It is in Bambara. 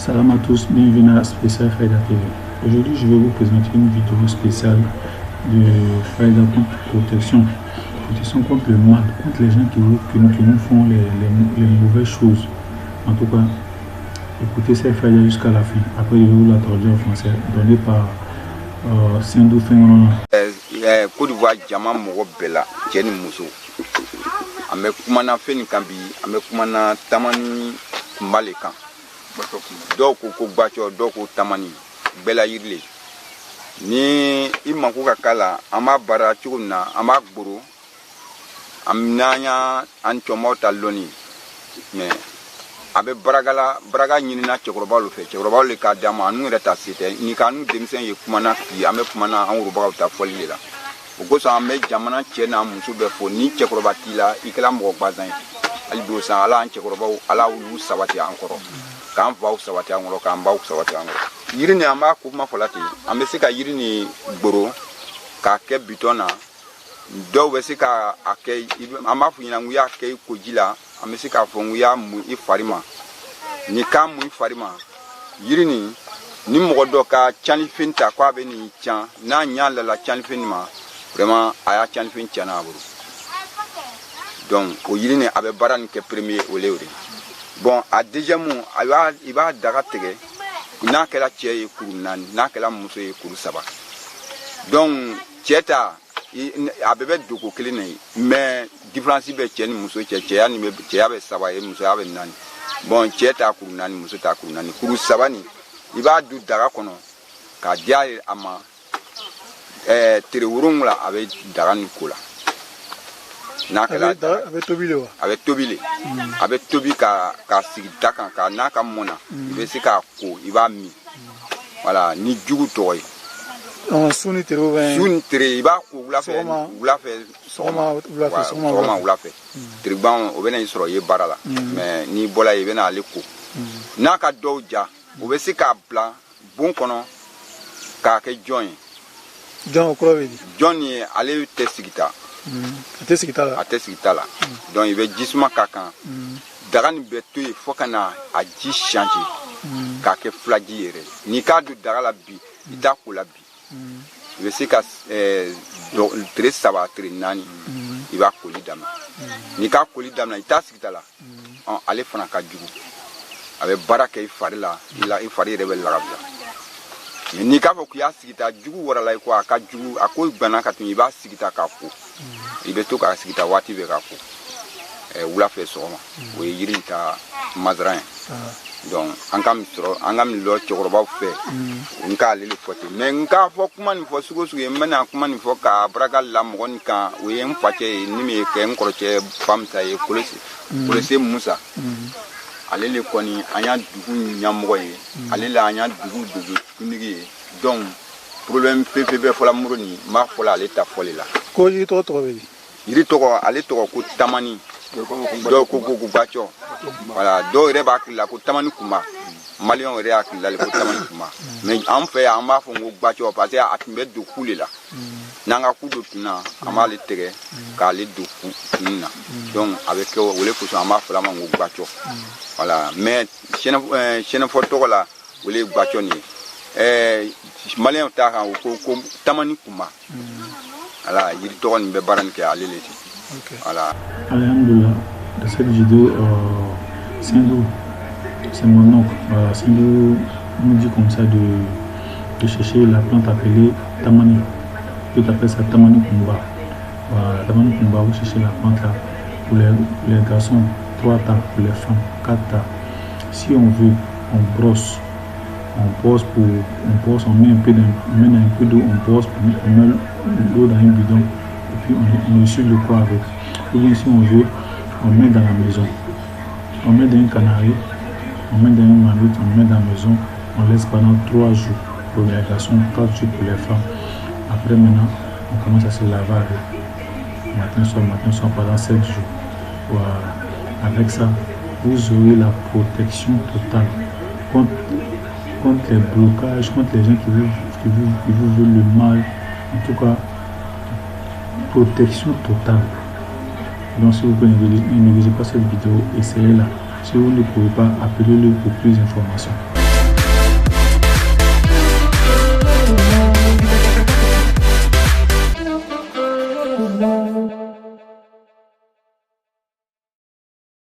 Salam à tous, bienvenue à Spécial Faïda TV. Aujourd'hui, je vais vous présenter une vidéo spéciale de Faïda contre protection. Protection contre le mal, contre les gens qui nous font les mauvaises choses. En tout cas, écoutez cette Faïda jusqu'à la fin. Après, je vais vous la traduire en français, donnée par Sindou Fengolona. Côte d'Ivoire jama mɔgɔ bɛɛ la, cɛ ni muso, an bɛ kumana fɛn nin kan bi. An bɛ kumana tamani kunba le kan. Dɔw ko ko gbacɔ, dɔw ko tamani, bɛɛ la yiri le. Ni i mako ka k'a la, an b'a baara cogo min na, an b'a gboro an n'an y'a an cɔmaw ta lɔnni. Mais a bɛ baragala baraga ɲinina cɛkɔrɔbaw le fɛ, cɛkɔrɔbaw le k'a d'an ma. An yɛrɛ ta se tɛ ni k'an denmisɛn ye. Kumana bi, an bɛ kumana an worobagaw ta fɔli de la. O kosɔn, an bɛ jamana cɛ n'a muso bɛɛ fo. Ni cɛkɔrɔba t'i la, i kɛra mɔgɔ gansan ye. Hali bi o san, Ala an cɛkɔrɔbaw, Ala y'u sabati an kɔrɔ, k'an faw sabati an kɔrɔ, k'an baw sabati an kɔrɔ. Yiri nin, an b'a ko kuma fɔla ten. An bɛ se ka yiri nin gboro k'a kɛ bitɔn na. Dɔw bɛ se ka a kɛ, an b'a fɔ ɲɛna k'u y'a kɛ i koji la. An bɛ se k'a fɔ k'u y'a mun i fari ma. Nin k'a mun i fari ma, yiri nin, ni mɔgɔ dɔ ka canifɛn ta k'a bɛ nin can, n'a ɲa lala canifɛn nin ma, vraiment a y'a canifɛn tiɲɛna a bolo. Donc o yiri nin, a bɛ baara nin kɛ premier, o le o de. Bon, a deuxième, a b'a i b'a daga tigɛ. N'a kɛra cɛ ye, kuru 4; n'a kɛra muso ye, kuru 3. Donc cɛ ta, a bɛɛ bɛ doko kelen de ye, mais différence bɛ cɛ ni muso cɛ. Cɛya ni bɛ, cɛya bɛ 3 ye, musoya bɛ 4. Bon, cɛ ta kuru 4, muso ta kuru 4. Kuru 3 nin, i b'a don daga kɔnɔ k'a di a ma tere 7, a bɛ daga nin ko la. N'a kɛra, a bɛ tobi de wa? A bɛ tobi le. A bɛ tobi ka sigi da kan ka n'a ka mɔna, i bɛ se k'a ko, i b'a min. Voilà, ni jugu tɔgɔ ye. Su ni tere bɛ? Su ni tere, i b'a ko wula fɛ. Sɔgɔma. Wula fɛ. Sɔgɔma, wula fɛ, sɔgɔma. Sɔgɔma, wula fɛ. Tereban, o bɛ na i sɔrɔ i ye baara la, mais n'i bɔra yen, i bɛ na ale ko. N'a ka dɔw ja, o bɛ se k'a bila bon kɔnɔ k'a kɛ jɔn ye. Jɔn, o kɔrɔ bɛ di? Jɔn ye, ale tɛ sigi ta. A tɛ sigi ta la. A tɛ sigi ta la. Donc i bɛ ji suma k'a kan. Daga nin bɛ to yen fo ka na a ji changer k'a kɛ filaji yɛrɛ. N'i k'a don daga la bi, i t'a ko la bi, i bɛ se ka tere 3, tere 4, i b'a koli daminɛ. N'i k'a koli daminɛ, i t'a sigi ta la. Ɔn, ale fana ka jugu, a bɛ baara kɛ i fari la, i la, i fari yɛrɛ bɛ lagabila. Mais n'i k'a fɔ k'i y'a sigi ta, jugu warala i kɔ, a ka jugu, a ko gbana ka tɛmɛ. I b'a sigi ta k'a ko, i bɛ to k'a sigi ta waati bɛɛ k'a ko, wula fɛ, sɔgɔma. O ye yiri in ta mazaran ye. Donc an ka min sɔrɔ, an ka min lɔ cɛkɔrɔbaw fɛ, n k'ale le fɔ ten. Mais n k'a fɔ kuma nin fɔ sugu o sugu ye, n bɛna kuma nin fɔ ka baraka la mɔgɔ nin kan. O ye n facɛ ye, ni min ye kɛ n kɔrɔcɛ Bamusa ye, Kolose, Kolose Musa. Ale le kɔni an y'a dugu ɲɛmɔgɔ ye, ale la an y'a dugu dogo kuntigi ye. Donc problème fɛn fɛn bɛ fɔla muru nin, n b'a fɔla ale ta fɔli la. Ko yiri tɔgɔ bɛ di? Yiri tɔgɔ, ale tɔgɔ ko tamani. Dɔw ko ko gbacɔ. Voilà, dɔw yɛrɛ b'a hakili la ko tamani kunba. Maliyɛnw yɛrɛ hakili la ko tamani kunba, mais an fɛ yan, an b'a fɔ ko gbacɔ, parce que a tun bɛ don ku de la. N'an ka ku don tun na, an b'ale tigɛ k'ale don ku kun na. Donc a bɛ kɛ o le kosɔn an b'a fɔ a ma ko gbacɔ. Voilà, mais sɛnɛfɔ tɔgɔ la, o le ye gbacɔ nin ye. Maliyɛnw ta kan, o ko ko tamani kunba. Voilà, yiri tɔgɔ nin bɛ baara nin kɛ, ale le ten. Voilà. Alhamdulillah, dans cette vidéo, Sindou, c'est mon oncle. Voilà, Sindou nous dit comme ça de chercher la plante appelée Tamani. Tout appelle ça Tamani Kumba. Voilà, Tamani Kumba, vous cherchez la plante là. Pour les garçons, 3 tas, pour les femmes, 4 tas. Si on veut, on brosse. On brosse pour, on brosse, on met un peu on met un peu d'eau, on brosse, on met l'eau dans un bidon et puis on essuie le corps avec. Ou bien si on veut, on met dans la maison. On met dans un canari, on met dans une marmite, on met dans la maison, on laisse pendant 3 jours pour les garçons, 4 jours pour les femmes. Après maintenant, on commence à se laver avec. Matin, soir, pendant 7 jours. Voilà. Avec ça, vous aurez la protection totale contre les blocages, contre les gens qui vous veulent le mal. En tout cas, protection totale. Donc si vous pouvez, ne négligez pas cette vidéo, essayez-la. Si vous ne pouvez pas, appelez-le pour plus d'informations. Thank you.